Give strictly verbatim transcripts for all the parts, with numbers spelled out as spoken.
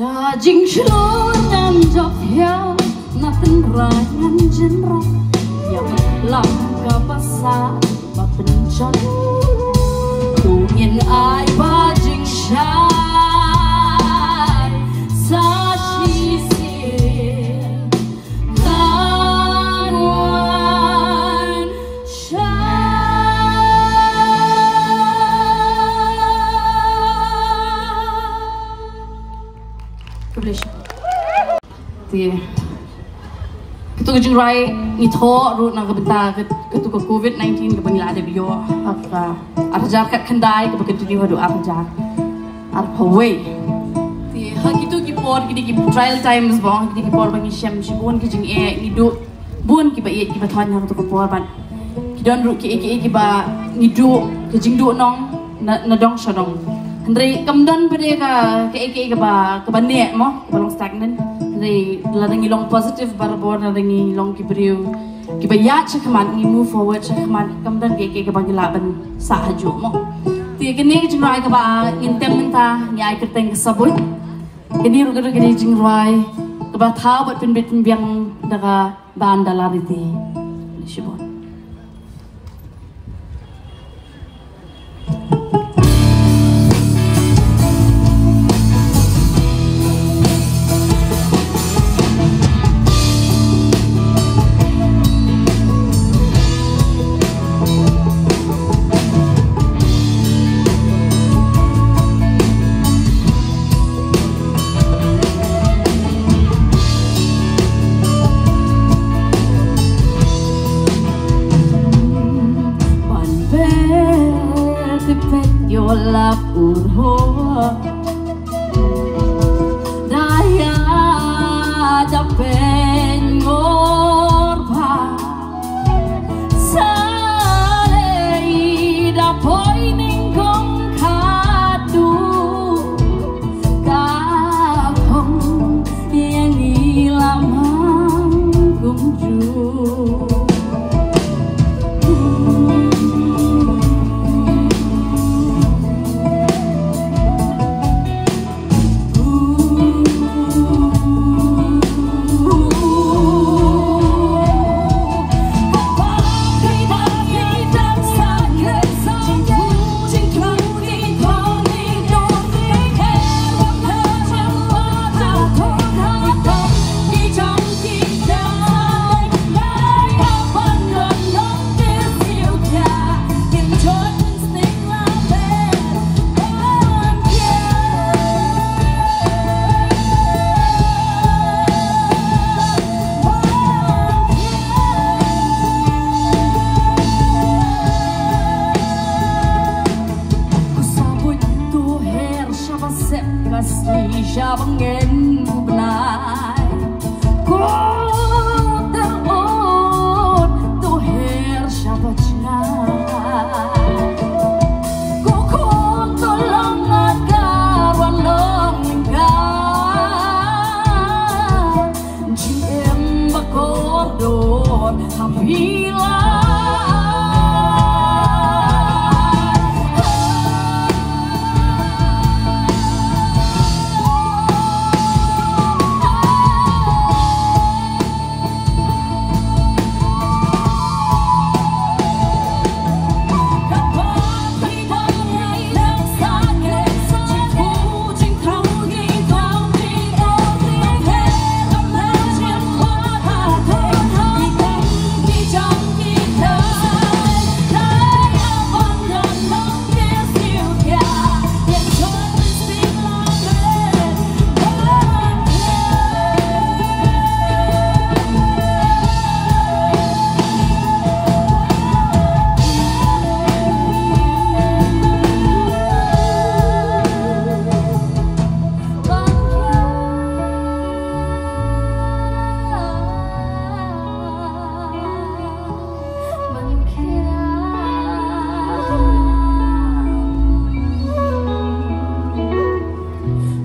Ïa jingshlur ngan jop ïa na tynrai ngan jynrong ïa ka lam ka basa ba pynjot. To ngin ai ba jingshai sa shisien. Te katu ka jingrwai ngi thoh ruh na ka bynta ka, katu ka covid nineteen kaba ngi la dep ïoh ha ka ar hajar khatkhyndai kaba continue haduh ar hajar arphew wei. Te ha kitu ki por, kine ki trial times, ba kine ki por ba ngi shem shibun ki jingeh, ngi duh bun kiba ïeit kiba thoh ha katu ka por, bad ki don ruh kiei kiei kiba ngi duh, ki jingduh nong na, na dong sha dong. Hynrei kam don pat de ka, kiei kiei kaba, kaba neh mo, kaba long stagnant. Hynrei lada ngi long positive barabor, lada ngi long ki briew kiba ïaid shakhmat, ngi move forward shakhmat, kam don kiei kiei kaba ngi lah ban sah hajuh mo. Te kane ka jingrwai kaba ngin tem mynta ngi ai kyrteng ka Sabut. Kane ruh ka dei ka jingrwai kaba thaw bad pynbit pynbiang da ka band Dalariti. Shibun.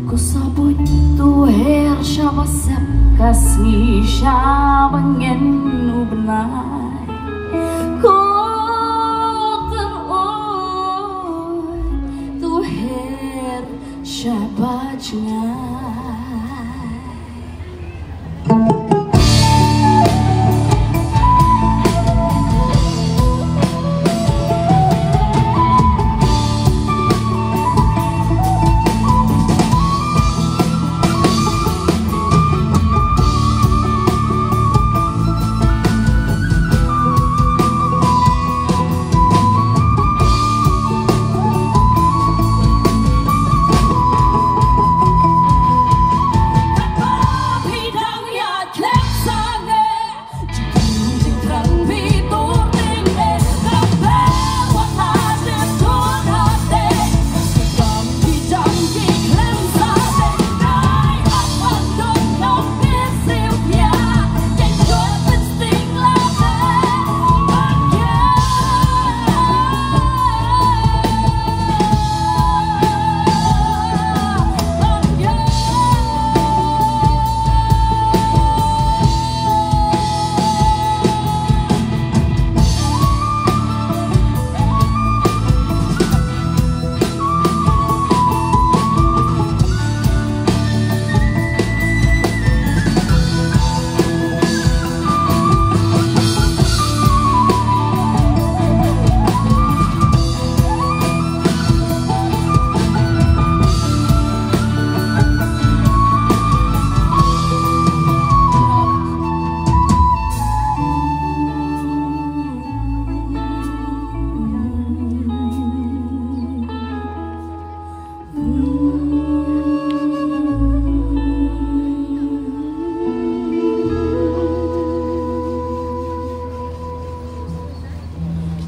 Ko sa buit tu her shaba sep ka sngi shaba ngen u bnai. Ko ter oi tu her shaba jngai.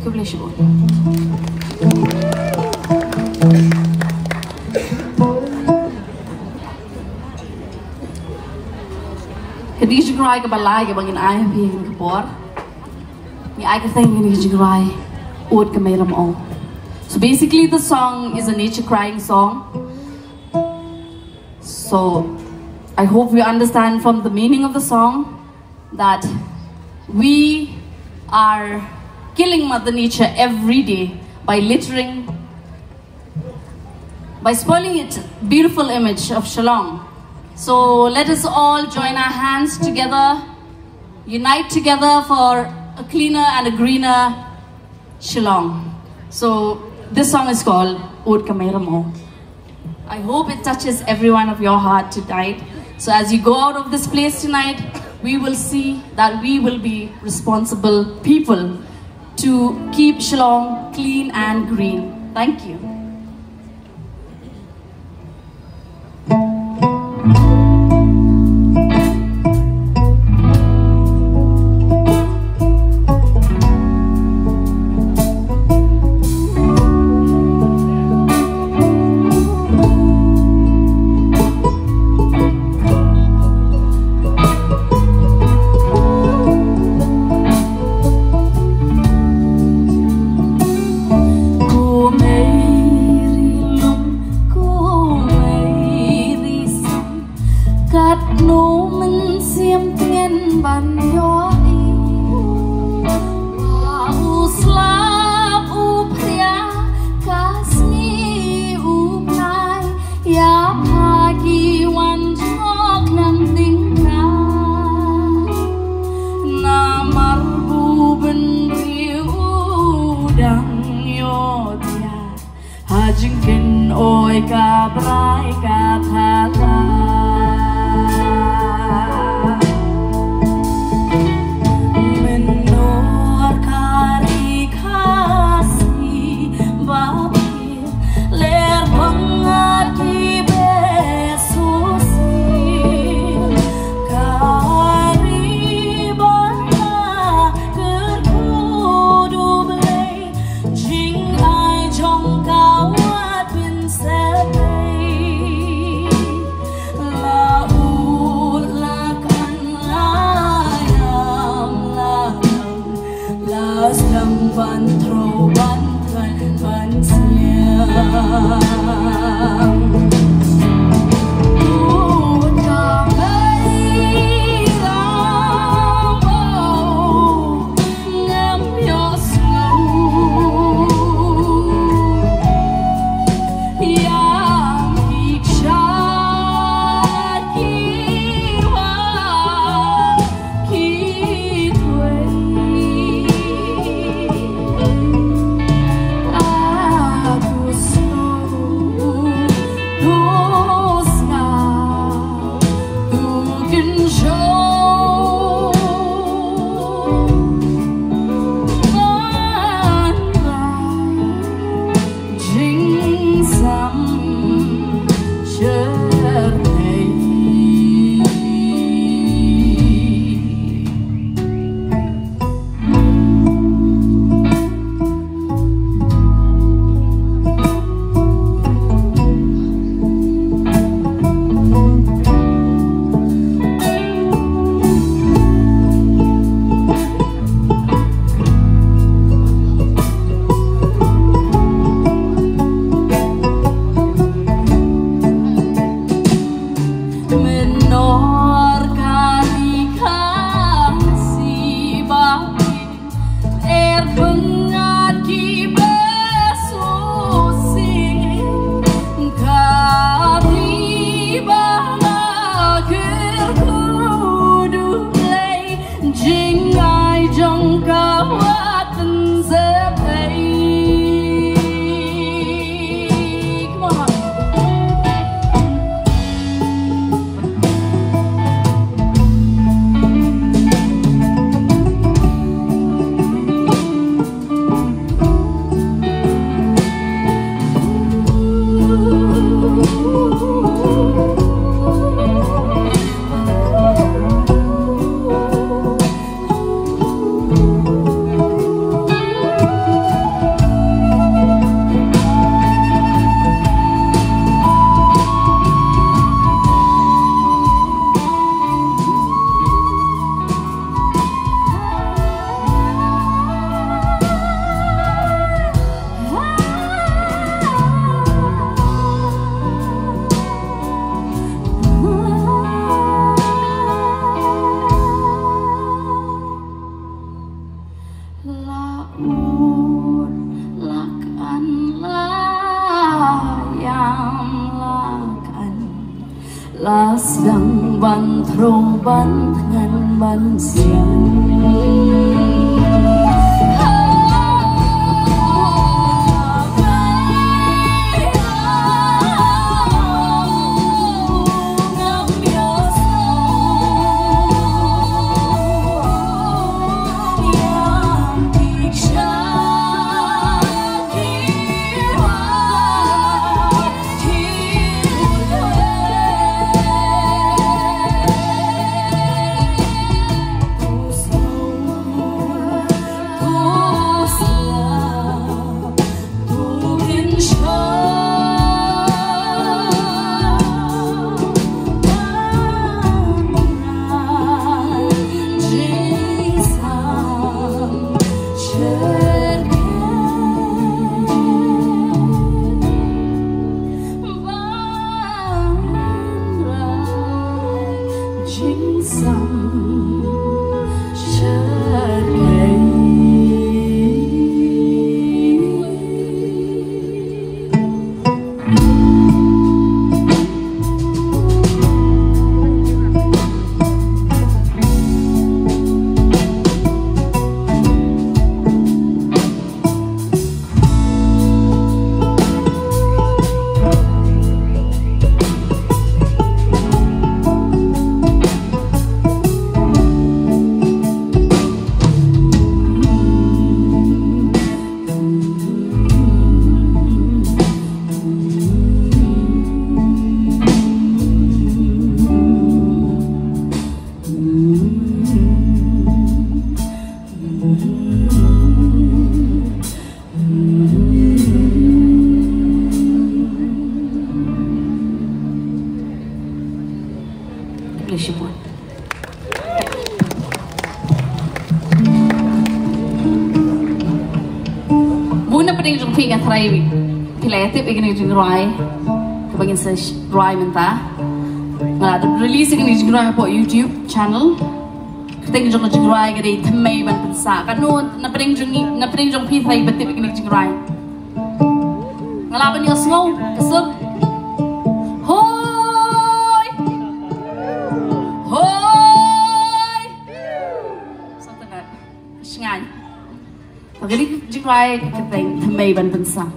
Khublei shibun. Ka dei ka jingrwai kaba lai kaba ngin ai ha phi ha kane ka por. Ngi ai kyrteng ïa kane ka jingrwai Ud ka Mei Ramoh. So basically, the song is a nature crying song. So I hope you understand from the meaning of the song that we are killing Mother Nature every day by littering, by spoiling its beautiful image of Shillong. So let us all join our hands together, unite together for a cleaner and a greener Shillong. So this song is called Ud ka Mei Ramoh. I hope it touches every one of your heart tonight. So as you go out of this place tonight, we will see that we will be responsible people to keep Shillong clean and green. Thank you. Ban thngan ban siang. Bun na pdeng jong phi nga tharai phi la ïa tip ïa kane ka jingrwai kaba ngin sa rwai mynta. Nga la release ïa kane ka jingrwai hapoh YouTube channel. Ka kyrteng jong ka jingrwai ka dei Thymmei Ban Pynsah. Katno na pdeng jong ngi, na pdeng jong phi tharai ba tip ïa kane ka jingrwai? Nga lah ban ïohsngew ka sur. Hoi! Hoi! Sngewtynnat. Shngaiñ. Ka dei ka jingrwai ka kyrteng Thymmei Ban Pynsah.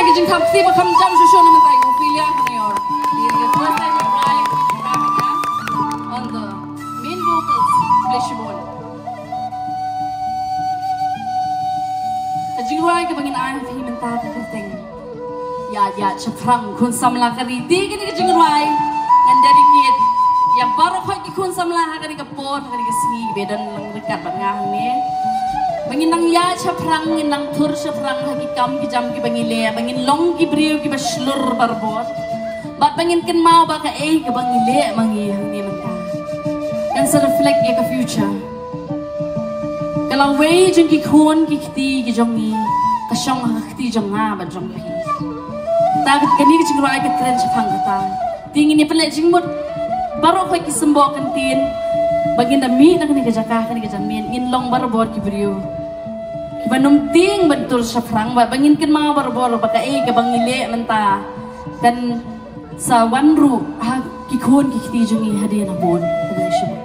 Ka jingthap kti ba kham jam shuh shuh na mynta, Ophelia Khanior. Ïa ka first time ride, ride on the main vocals. Khublei shibun. Ka jingrwai kaba ngin ai ha phi mynta ka kyrteng Ïaid Ïaid Shaphrang, khun samla ka ri. Te kane ka jingrwai ngan dedicate ïa baroh khoit ki khun samla ha kane ka por, ha kane ka sngi ba don lang ryngkat bad nga hangne. Ba ngin nang ïaid shaphrang, ngin nang tur shaphrang ha ki kam ki jam kiba ngi leh, ba ngin long ki briew kiba shlur barabor. Bad ba ngin kynmaw ba kaei kaba ngi leh ma ngi hangne mynta kan sa reflect ïa ka future. Ka lawei jong ki khun ki kti ki jong ngi ka shong ha ka kti jong nga bad jong phi. Ta kane ka jingrwai ka kren shaphang kata. Te ngin ïa pynleit jingmut baroh khoit ki symboh kyntien ba ngin da mih na kane ka jaka, kane ka janmiet, ngin long barabor ki briew kiba nym tieng ban tur shaphrang, ba, ba ngin kynmaw barabor ba kaei kaba ngi leh mynta kan sa wan ruh ha ki khun ki kti jong ngi hadien habud. Khublei shibun.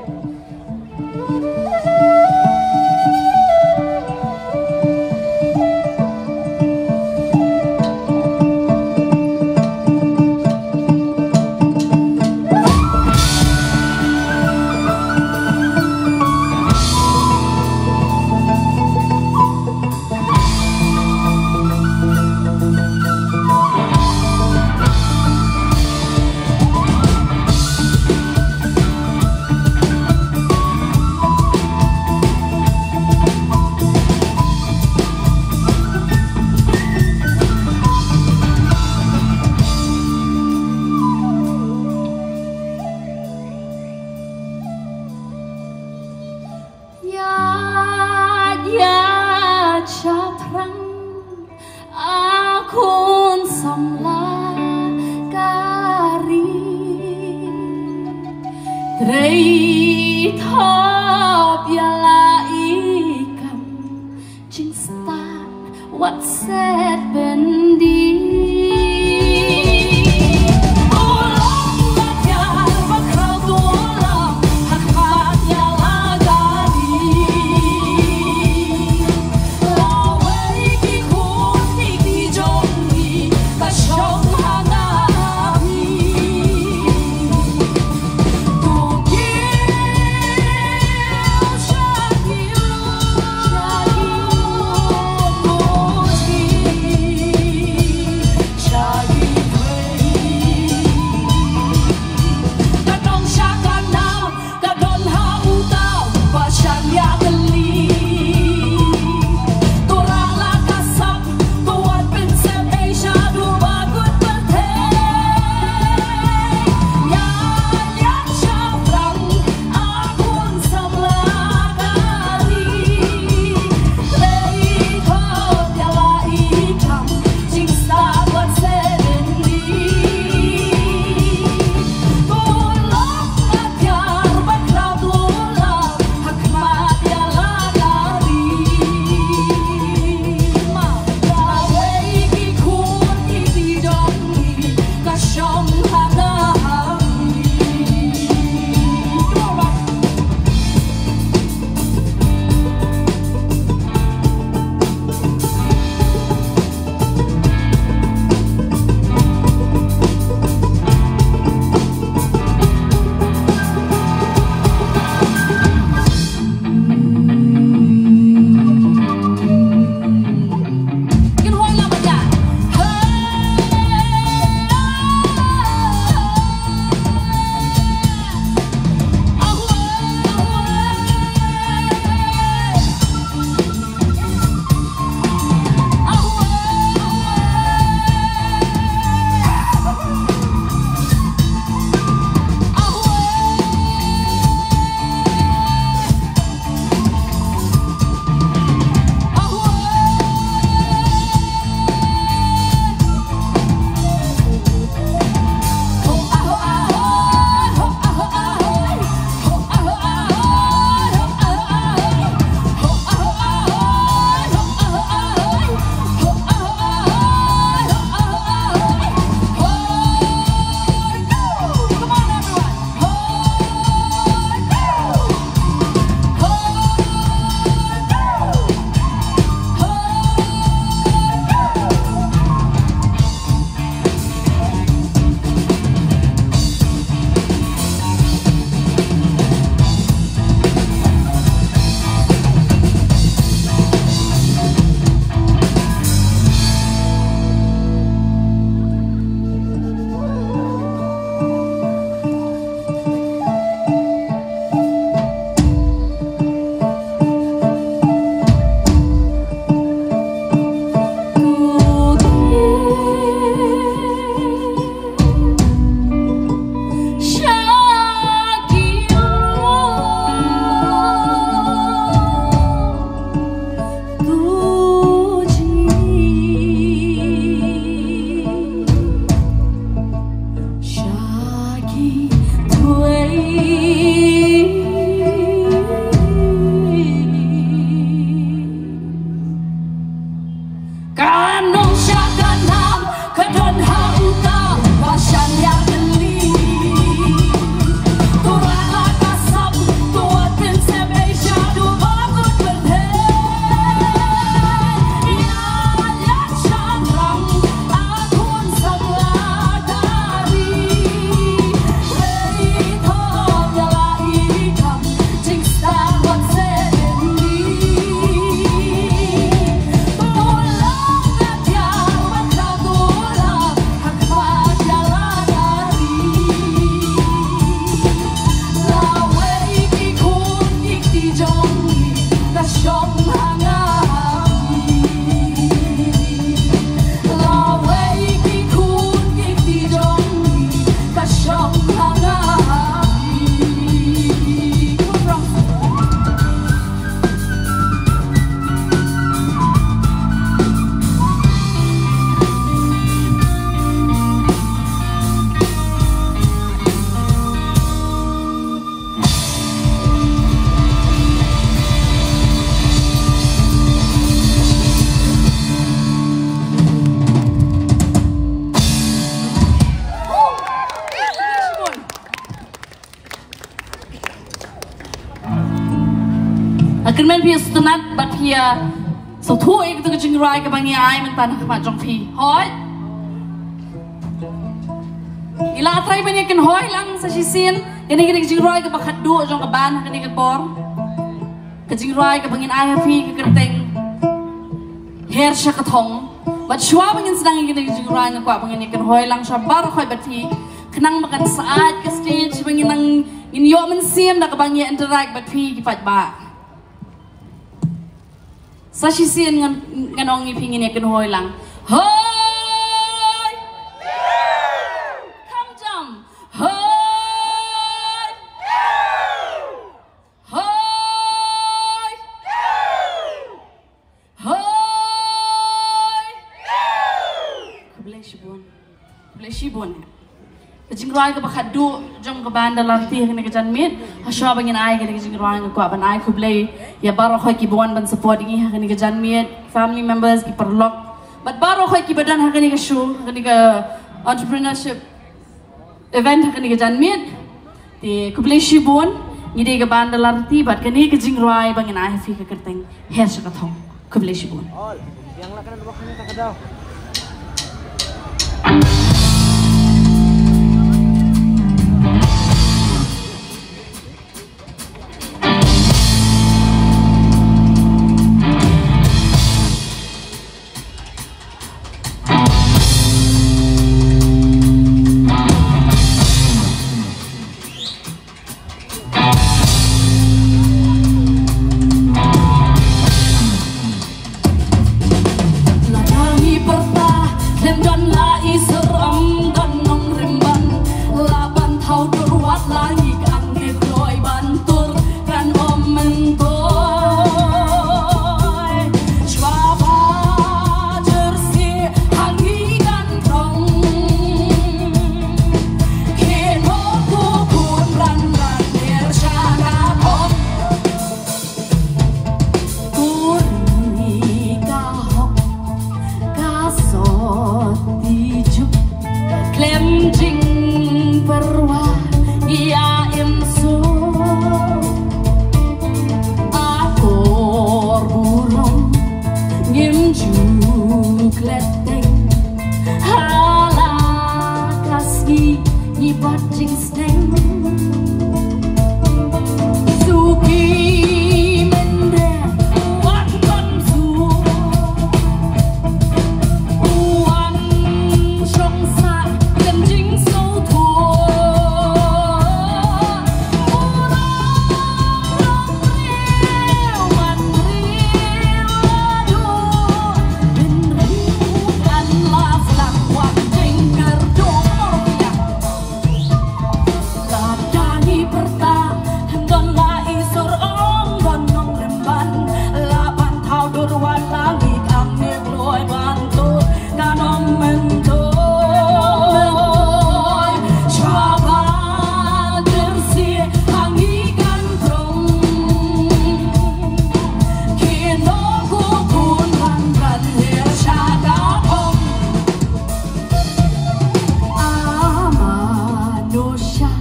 Ïaid ïaid shaphrang, a khun samla ka ri. Trei thop ïa la i kam, jingstad wat set byndi. Phi sngewtynnat bad phi ïa sngewthuh ïa kata ka jingrwai kaba ngi ai mynta na khmat jong phi. Hooid. Ngi la trai ban ïa kynhoi lang sa shisien. Kane ka dei ka jingrwai kaba khatduh jong ka band ha kane ka por. Ka jingrwai kaba ngin ai ha phi ka kyrteng Her sha ka thong. Bad shuwa ba ngin sdang ïa kane ka jingrwai nga kwah ba ngin ïa kynhoi lang sha baroh khoit bad phi. Khnang ba kan sait ka stage ba ngin nang ngin ïoh mynsiem da kaba ngin ïa interact bad phi ki paidbah. Sa shisien ngan, ngan ong ïa phi ngin ïa kynhoi lang. Hoi! Kham jam. Hoi! Hoi! Hoi! Khublei shibun. Khublei shibun. Ka jingrwai kaba khatduh jong ka band Dalarti ha kane ka janmiet. Hashwa ba ngin ai kane ka jingrwai nga kwah ban ai khublei ïa baroh khoit kiba wan ban support ïa ngi ha kane ka janmiet, family members, ki paralok bad baroh khoit kiba don ha kane ka show, ha kane ka entrepreneurship event ha kane ka janmiet. Te khublei shibun. Ngi dei ka band Dalarti bad kane ka jingrwai ba ngin ai ha phi ka kyrteng Her sha ka thong. Khublei shibun. Lada ngi pyrta, ym don la i sur, ym don nongrim ban, la ban thaw dur wat la ngi kang ngi kloi ban tur, kan ym myntoi. Shuwa ba jyrsi ha ngi kan rong. Kino ko kun ran ran ner sha ka thong. Kuri ka hok ka sot ti juk. Klem jingpyrwa ïa im suk. Akor burom ngim ju klet teng. Hala ka sngi ngi bat jingsneng. Suki mende wan kon su. Wan shong sa kan jingso thuh. Amanusia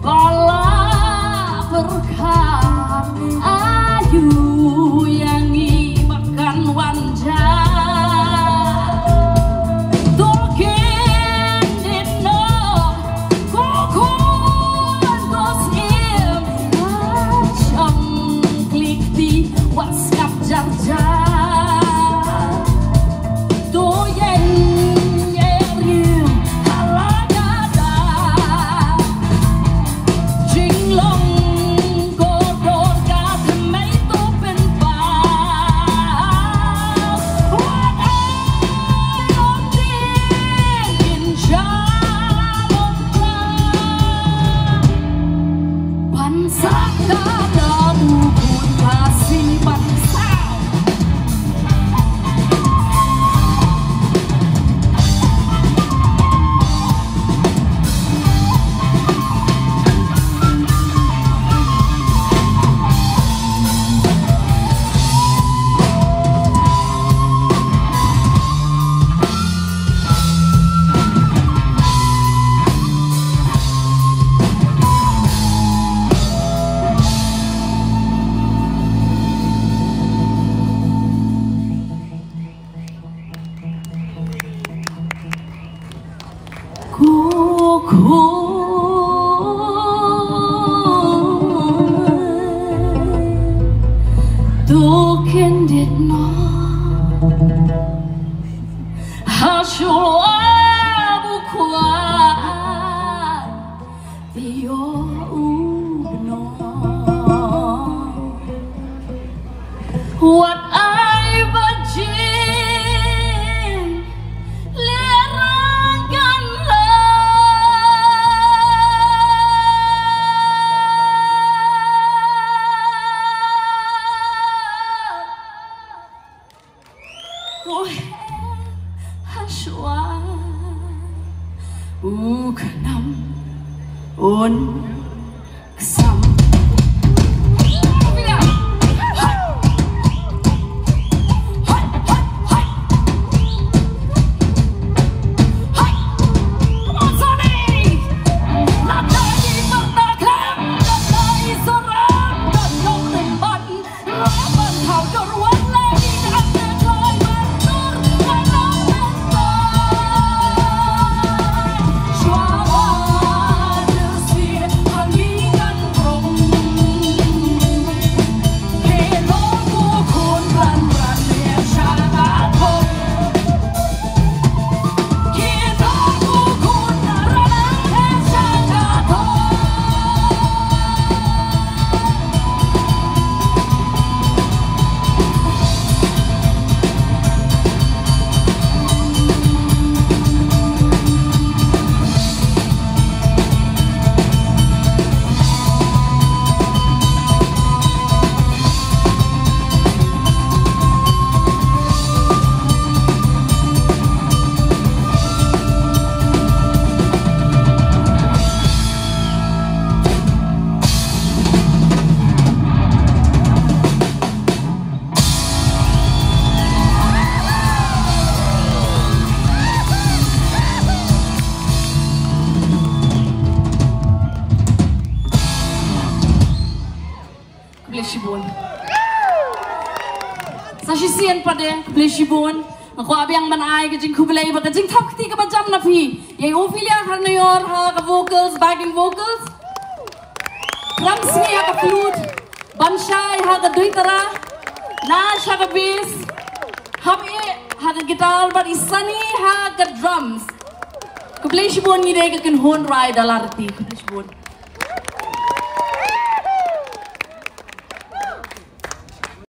ba la pyrkhat ayu ïa ngi ba kan Hashwa u khnam un ksam. Khublei shibun. Sa shisien pat de, khublei shibun. Nga kwah biang ban ai ka jingkhublei bad ka jingthap kti kaba jam na phi. Ïa i Ophelia Kharnaior ha ka vocals, backing vocals. Ramsngi ha ka flute. Banshai ha ka duitara. Nash ha ka bass. Hap e ha ka guitar bad i Sunny ha ka drums. Khublei shibun, ngi dei ka kynhun rai da larti. Khublei shibun.